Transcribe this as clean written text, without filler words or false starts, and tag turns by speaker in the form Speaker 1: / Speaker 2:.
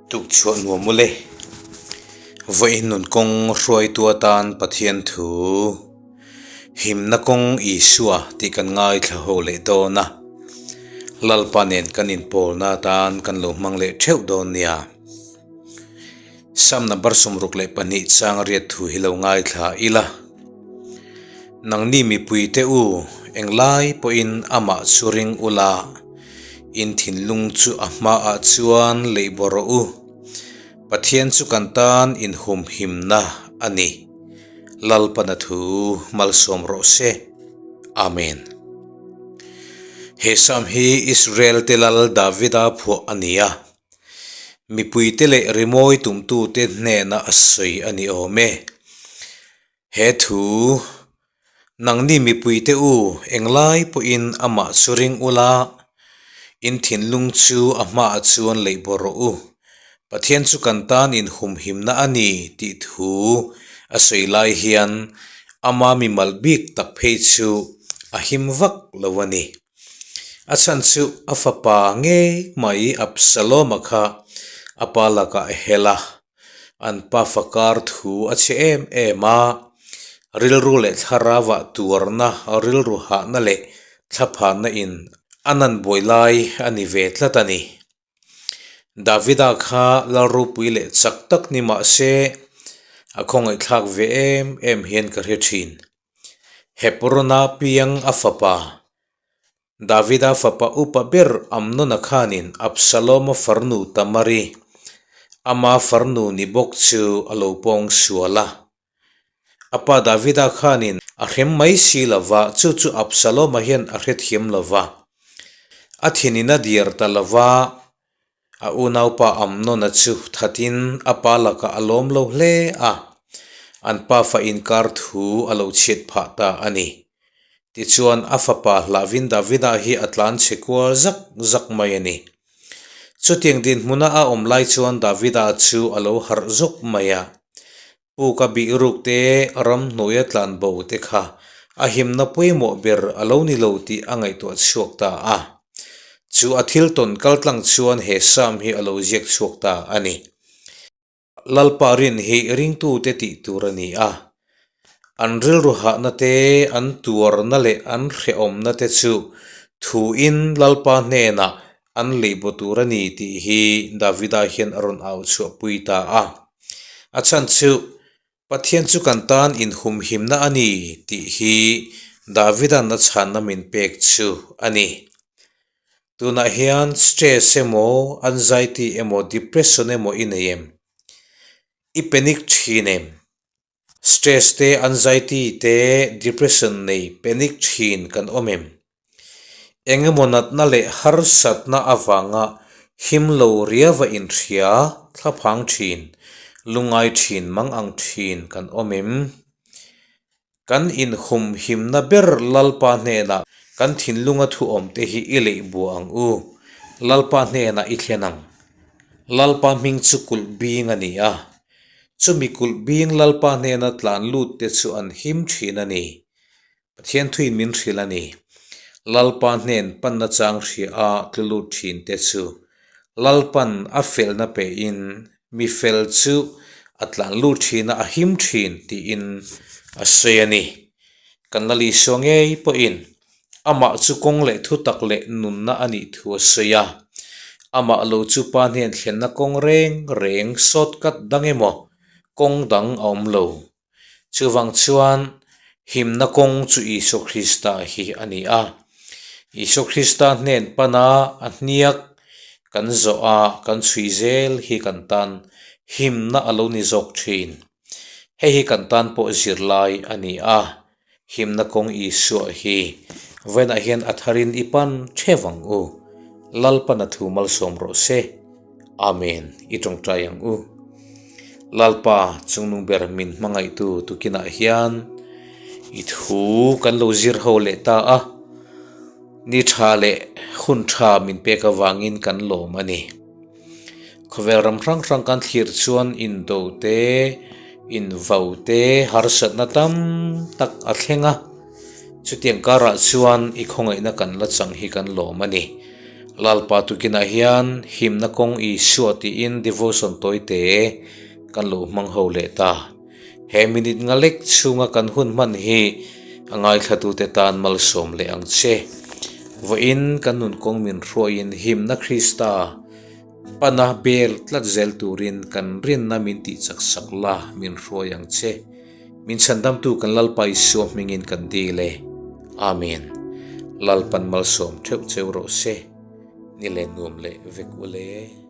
Speaker 1: Tukchhuah nuam ule. Vawiin nun kawng hruaitu atan Pathian thu himna kawng Isua tih kan ngaithla ho leh dawn a. Lalpa nen kan inpawlna atan kan lo hmang leh theuh dawn nia. Sam number 62 chang riat thu hi lo ngaithla ila. Nangni mipuite u, englai pawhin amah chu ring ula, in thinlung chu a hmaah chuan leih bawh rawh u. Pathian chu kan tan inhumhimna a ni. Lalpana thu malsawm rawh se. Amen. He Sam hi Israel te lal Davida phuah a ni a. Mipuite leh rimawi tumtute hnena a sawi a ni awm e. He thu, Nangni mipuite u, englai pawhin amah chu ring ula, in thinlung chu a hmaah chuan leih bawh rawh u. Pathian chu kan tan inhumhimna a ni tih thu a sawi lai hian ama mimal bik tak phei chu a him vak lo a ni. A chhan chu a fapa ngei mai Absalom-a kha a pa lakah a hel a. An pa fakar thu a chhe em em a, rilru leh thlarauah tuarna, rilru hahna leh thlaphahna in a nan buai lai a ni ve tlat a ni. Davida kha Lalropui leh chak tak ni mah se a khawngaihthlak ve em em hian ka hre thin. Hebrona piang a fapa Davida fapa upa ber Amnona khanin Absaloma farnu Tamari, ama farnu ni bawk chu a lo pawng sual a. A pa Davida khanin a hrem mai si lo va, chu chu Absaloma hian a hrethiam lo va. A thinin a diar ta lo va, a unaupa Amnona chu thatin a pa lakah a lawm lo hle a, an pafa inkar thu a lo chhiat phah ta a ni. Tichuan, a fapa hlahvin Davida hi a tlan chhe kual zak zak mai a ni. Chutiang dinhmuna a awm lai chuan Davida chu a lo harh zawk mai a. Puka bih ruk te, ramhnuaia tlan bo te kha a himna pawimawh ber a lo ni lo tih a ngaihtuah chhuak ta a. Chu a thil tawn kaltlang chuan he Psalm hi a lo ziak chhuak ta a ni. Lalpa rin hi ringtute tih tur a ni a. An rilru hahna te, an tuarna leh an hrehawmna te chu thuin Lalpa hnenah an leihbaw tur a ni tih hi Davida hian a rawn au chhuahpui ta a. A chhan chu Pathian chu kan tan inhumhimna a ni tih hi Davida'n a chhanna min pek chu a ni. Tunah hian stress emaw, anxiety emaw, depression emaw i nei em? I panic thin em? Stress te, anxiety te, depression nei panic thin kan awm em? Eng emaw natna leh harsatna avanga him lo riava inhria thlaphang thin, lungngai thin mang ang thin kan awm em? Kan inhumhimna ber Lalpa hnenah kan thinlunga thu awmte hi i leih buah ang u. Lalpa hnenah i thlen ang. Lalpa hming chu kulh bing a ni a. Chumi kulh bing Lalpa hnena tlan lut te chu an him thin a ni. Pathian thuin min hrilh a ni. Lalpa hnen panna chang hria a tlu lut thin te chu Lalpan a felna pehin mi fel chu a tlan lut thin a, a him thin tiin a sawi a ni. Kan la Isua ngei pawhin amah chu kawng leh thutak leh nunna a nih thu a sawi a. Amah lo chu pa hnen thlenna kawng reng reng shortcut dang emaw kawng dang a awm lo. Chuvang chuan himna kawng chu Isua Krista hi a ni a. Isua Krista hnen pana a hniak kan zawh a, kan chhui zel hi kan tan himna a lo ni zawk thin. Hei hi kan tan pawh zirlai a ni a, himna kawng Isua hi vawiinah hian a tharin i pan theuh ang u. Lalpan a thu malsawm rawh se. Amen i tawngtai ang u. Lalpa chungnung ber min hmangaihtu tukinah hian i thu kan lo zir ho leh ta a, ni tha leh hun tha min pek avangin kan lawm a ni. Khawvel ram hrang hrang kan thlir chuan indo te, invau te harsatna tam tak a thleng a. Chutiang karah chuan i khawngaihna kan la chang hi kan lawm a ni. Lalpa tukinah hian himna kawng Isua tiin devotion tawite kan lo hmang ho leh ta. He minute nga lek chhunga kan hun hman hi a ngaithlatute tan malsawm leh ang che. Vawiin kan nun kawng min hruaiin himna Krista pana bel tlat zel turin kan rinna min tihchak sak la min hruai ang che. Min chhandamtu kan Lalpa Isua hmingin kan dil e. Amen. Lalpan malsawm theuh cheu rawh se. Ni leh nuam leh vek ule.